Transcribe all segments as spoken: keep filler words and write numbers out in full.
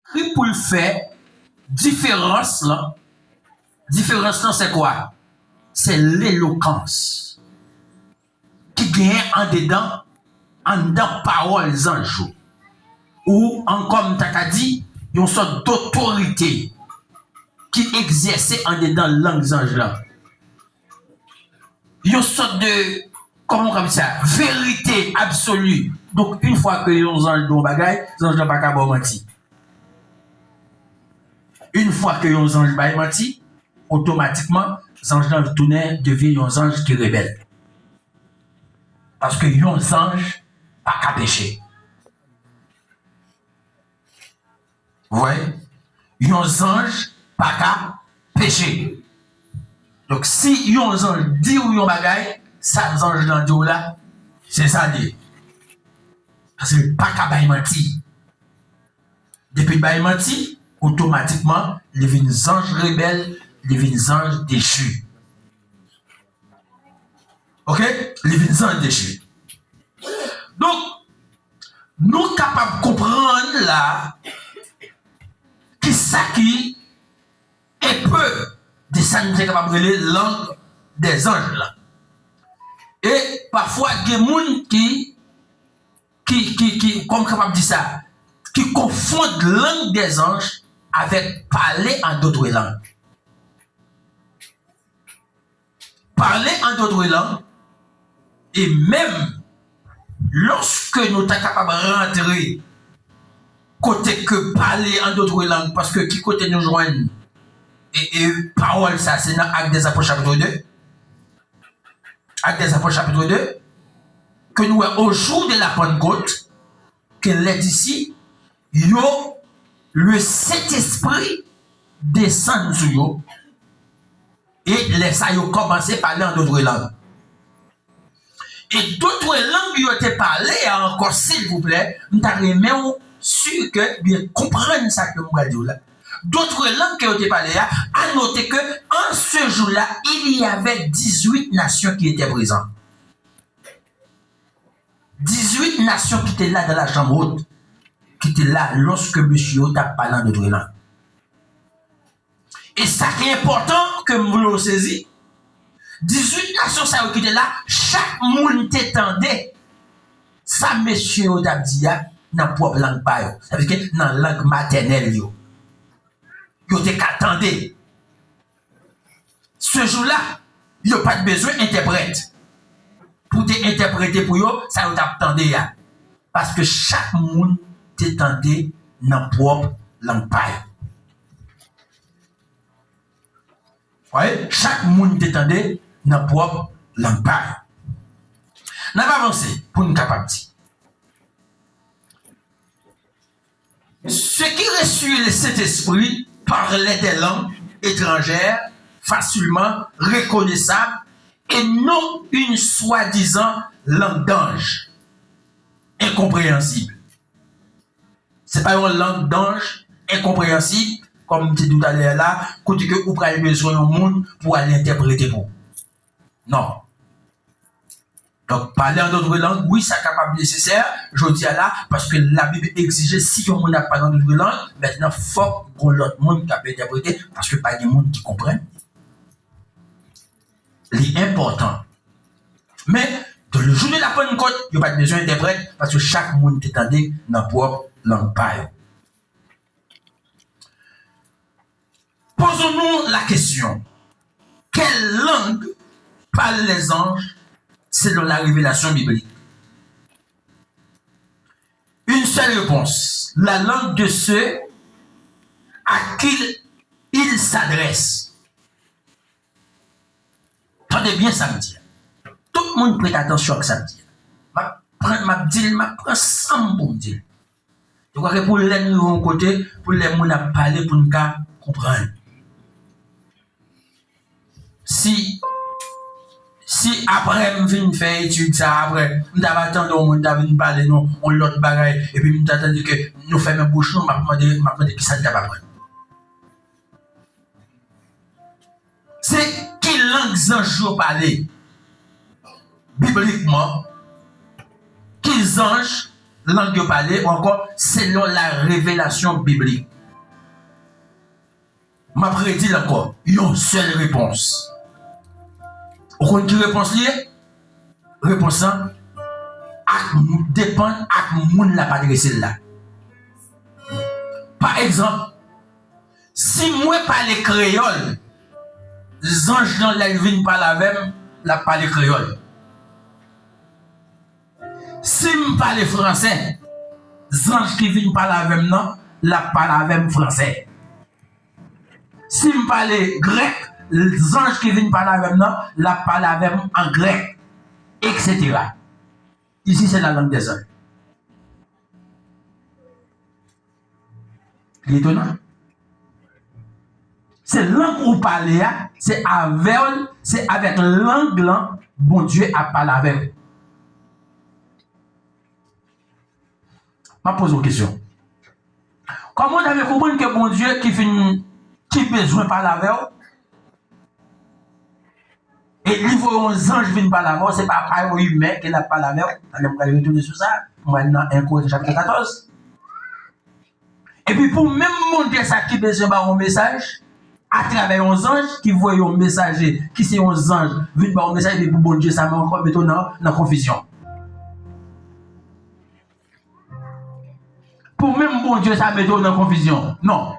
Ekri pou l fè diferans lan. Diferans lan se kwa? Se lelokans ki genyen andedan, anndan pawòl zanj yo. Ou ankò m ta ka di, yon sòt dotorite ki egzèse andedan lang zanj lan. Yon sòt de, kòman w ka di sa, verite absoli. Donk, yon fwa ke yon zanj di yon bagay, zanj lan pa ka ba w manti. Yon fwa ke yon zanj bay manti, otomatikman, zanj lan tounen devyen yon zanj ki rebèl. Paske yon zanj pa ka peche. Ou wè? Yon zanj pa ka peche. Donk, si yon zanj di w yon bagay, sa zanj lan di w la, se sa l ye. Paske l pa ka bay manti. Depi l bay manti, otomatikman, li vin zanj rebèl, li vin zanj dechi. Oke? Li vin zanj dechi. Donk, nou kapab konprann la kisa ki epe de sa nou te kapab rele lang dèzanj la. E pafwa, gen moun ki, ki, ki, ki, kòm kapab di sa, ki konfonn lang dèzanj avèk pale an dotre lang. Parler en d'autres langues, e menm lòske nou ta kapab rantre kote ke parler en d'autres langues, paske ki kote nou jwenn e, e pawòl sa, se nan Actes des Apôtres chapitre deux. Actes des Apôtres chapitre deux, ke nou wè au jour de la Pentecôte, ke lè disi, yo, le Sentespri desann sou yo, e lè sa yo kòmanse pale an dotre lang. E dotre lang yo te pale a ankò, silvouplè, m ta renmen w si ke byen konprann sa ke m pral di w la. Dotre lang ke yo te pale a, a note ke en ce jour-là, il y avait dix-huit nations qui étaient présentes. Dizwit nasyon ki te la dans la chambre haute, ki te la lòske mesye yo t ap pale an dotre lang. E sa ki enpòtan ke m vle w sezi, dizwit nasyon sa yo ki te la, chak moun te tande sa mesye yo t ap di a nan pwòp lang pa yo, sa vle di nan lang matènèl yo. Yo te ka tande. Se jou la, yo pa t bezwen entèprèt pou te entèprete pou yo sa yo t ap tande a, paske chak moun te tande nan pwòp lang pa yo. Wè, chak moun te tande nan pwòp lang pa yo. N ap avanse pou n kapab di. Ceux qui reçurent le Saint-Esprit parlaient des langues étrangères, facilement reconnaissables, et non une soi-disant langue d'ange, incompréhensible. Se pa yon lang danj enkonpreyansib, kòm m te di w talè a la, kote ke ou pral bezwen yon moun pou al entèprete pou ou. Non. Donk, pale an dòt lang, wi, sa kapab nesesè jodi a la, paske Labib egzije si yon moun ap pale an dòt lang, mentnan fòk gon lòt moun k ap entèprete, paske pa gen moun ki konprann. Li enpòtan. Men, dans le jour de la Pentecôte, yo pa t bezwen entèprèt, paske chak moun te tande nan pwòp lang pa yo. Posons-nous la question, quelle langue parlent les anges selon la révélation biblique? Une seule réponse, la langue de ceux à qui ils s'adressent. Tande byen sa m di a. Tout moun prete atansyon ak sa m di a. M ap pran, m ap di l, m ap pran san m pou m di l. Yo kwè ke pou lè n rive yon kote, pou lè moun ap pale, pou n ka konprann. Si, si apre m fin fè etid sa a, apre, m ta va tande yon moun ta vin pale nou yon lòt bagay, epi m ta tande ke nou fèmen bouch nou, m ap mande, m ap mande kisa n t ap aprann. Se ki lang zanj yo pale? Biblikman, ki zanj lang yo pale, ou ankò selon la revelasyon biblik? M ap redi l ankò, yon sèl repons. Ou konn ki repons li ye? Repons lan ap depann ak moun l ap adrese l la. Pa egzanp, si mwen pale kreyòl, zanj lan, lè l vin pale avè m, l ap pale kreyòl. Si m pale fransè, zanj ki vin pale avè m nan, l ap pale avè m fransè. Si m pale grèk, zanj ki vin pale avè m nan, l ap pale avè m an grèk, et cetera. Ici, c'est la langue des anges. Li etonan. Se lang ou pale a, se avè w, se avèk lang lan Bondye ap pale avè w. M ap poze w kesyon. Kòman w ta vle konprann ke Bondye ki fin, ki bezwen pale avè w, e li voye yon zanj vin pale avè w, se pa pa yon imen ke l ap pale avè w? Talè m pral retounen sou sa, m pral nan en Korinti chapit katòz. Epi pou menm Bondye sa ki bezwen ba w yon mesaj, atravè yon zanj ki voye yon mesaje, ki se yon zanj, vin ba w yon mesaj, epi pou Bondye sa menm ankò mete w nan, nan konfizyon. Pou menm Bondye sa mete w nan konfizyon. Non.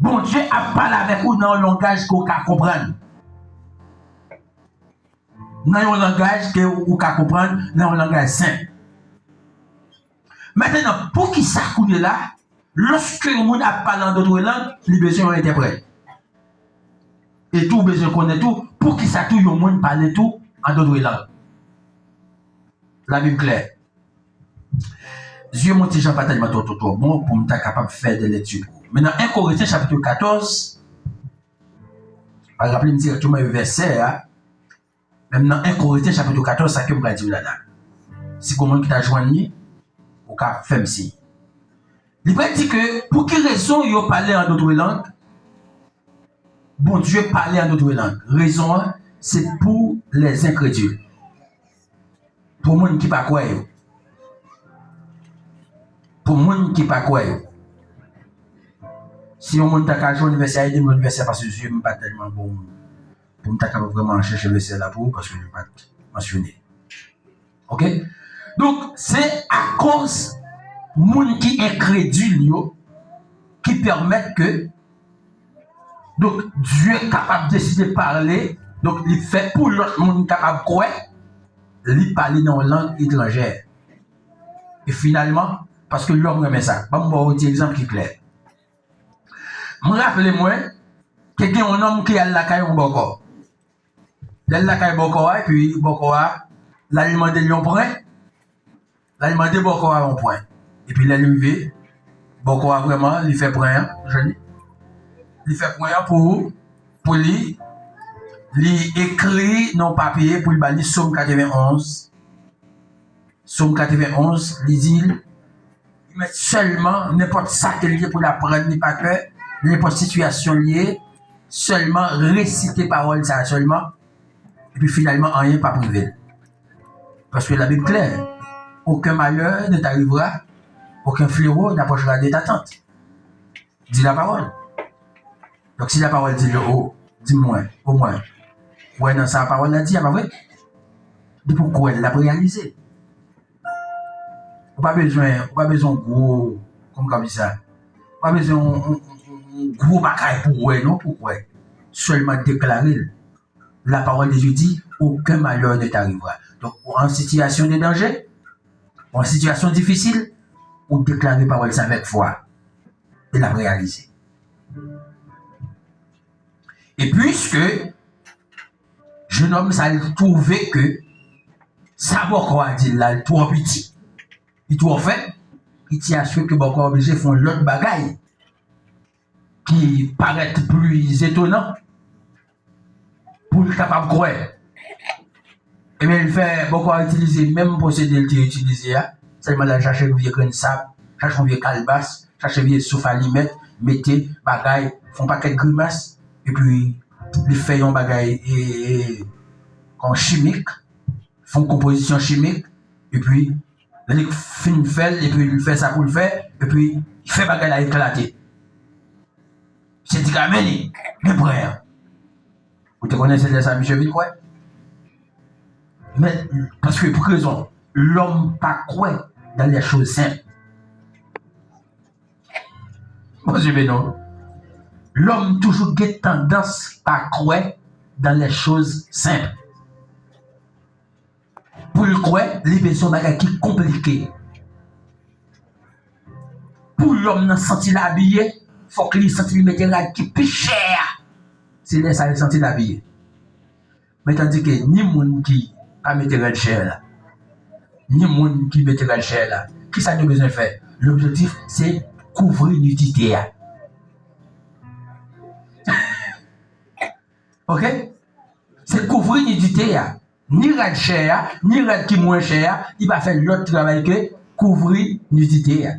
Bondye ap pale avèk ou nan yon langaj ke w ka konprann. Nan yon langaj ke ou ka konprann, nan yon langaj senp. Mentnan, poukisa kounye la, lòske yon moun ap pale an dòt lang, li bezwen yon entèprèt? E tou, ou bezwen konnen tou, poukisa tou yon moun pale tou an dòt lang? Labib klè. Zye m yon ti jan pa tèlman twò, twò, twò bon pou m ta kapab fè de lekti pou ou. Men nan en Korentyen chapit katòz, pa raple m dirèkteman vèsè a, menm nan en Korentyen chapit katòz, sa ke m pral di w la la. Si gon moun ki ta jwenn li, ou ka fè m siy. Li pral di ke pou ki rezon yo pale an dòt lang, Bondye pale an dòt lang. Rezon an, se pou les incrédules. Pou moun ki pa kwè yo. Pou moun ki pa kwè yo. Si yon moun ta ka jwenn vèsè a, ede m jwenn vèsè a, paske zye m pa tèlman bon pou m ta kapab vrèman chèche vèsè la pou ou, paske li pa t mansyone. Oke? Donk, se akoz moun ki enkredil yo ki pèmèt ke, donk, Dye kapab deside pale, donk, li fè pou lòt moun kapab kwè, li pale nan yon lang etranjè. E finalman, paske lòm renmen sa. Ban m ba w yon ti egzanp ki klè. M raple mwen ke gen yon nonm ki al lakay yon bòkò. Lè l lakay bòkò a, epi bòkò a, l al mande l yon pren. L al mande bòkò a yon pren. Epi lè l rive, bòkò a vrèman, li fè pren an, jwenn li. Li fè pren an pou, pou li, li ekri nan yon papye pou l ba li Sòm katrevenn onz. Sòm katrevenn onz, li di, li mèt sèlman, nenpòt sa ke l ye pou l aprann li pa kè, nenpòt sitiyasyon l ye, sèlman resite pawòl sa a sèlman, epi finalman, anyen p ap rive l. Paske Labib klè, aucun malheur ne t'arrivera, aucun fléau n'approchera de ta tente. Di lapawòl. Donk, si lapawòl di l, o, di mwen, omwen, kwè nan sa pawòl la di a, pa vre? Depi w kwè l, l ap reyalize. Ou pa bezwen, ou pa bezwen gwo, kòman m ka di sa? Ou pa bezwen yon, yon, yon, yon gwo bagay pou w wè, non, pou w kwè. Sèlman deklare l. La parole de Dieu dit, aucun malheur ne t'arrivera. Donk, ou an sitiyasyon de danje, ou an sitiyasyon difisil, ou deklare pawòl sa avèk fwa. E l ap reyalize. E piske jenòm sa, li twouve ke sa bòkò a di l la, li twò piti, li twò fèb, li te aswete ke bòkò a oblije fè yon lòt bagay ki parèt pli etonan pou l kapab kwè. Ebyen, li fè, bòkò a itilize menm pwosedi l te itilize a, sèlman l al chache yon vye grenn sab, chache yon vye kalbas, chache vye souf alimèt, mete bagay, fè yon pakèt grimas, epi li fè yon bagay, e, e, kon chimik, fè yon konpozisyon chimik, epi lè li fin fè l, epi li fè sa pou l fè, epi li fè bagay la eklate. Sendika men li, men pran an. Ou te konnen se lè sa misye vin kwè? Men, paske pou ki rezon? Lòm pa kwè dans les choses simples. Bondye beni w. Lòm toujou gen tandans pa kwè dans les choses simples. Pou l kwè, li bezwen bagay ki konplike. Pou lòm nan santi l abiye, fòk li santi li mete rad ki pi chè a. Se lè sa li santi l abiye. Men tandike ni moun ki pa mete rad chè la, ni moun ki mete rad chè la, kisa nou bezwen fè? Lobjektif se kouvri nidite a. Oke? Se kouvri nidite a. Ni rad chè a, ni rad ki mwen chè a, li pa fè lòt travay ke kouvri nidite a.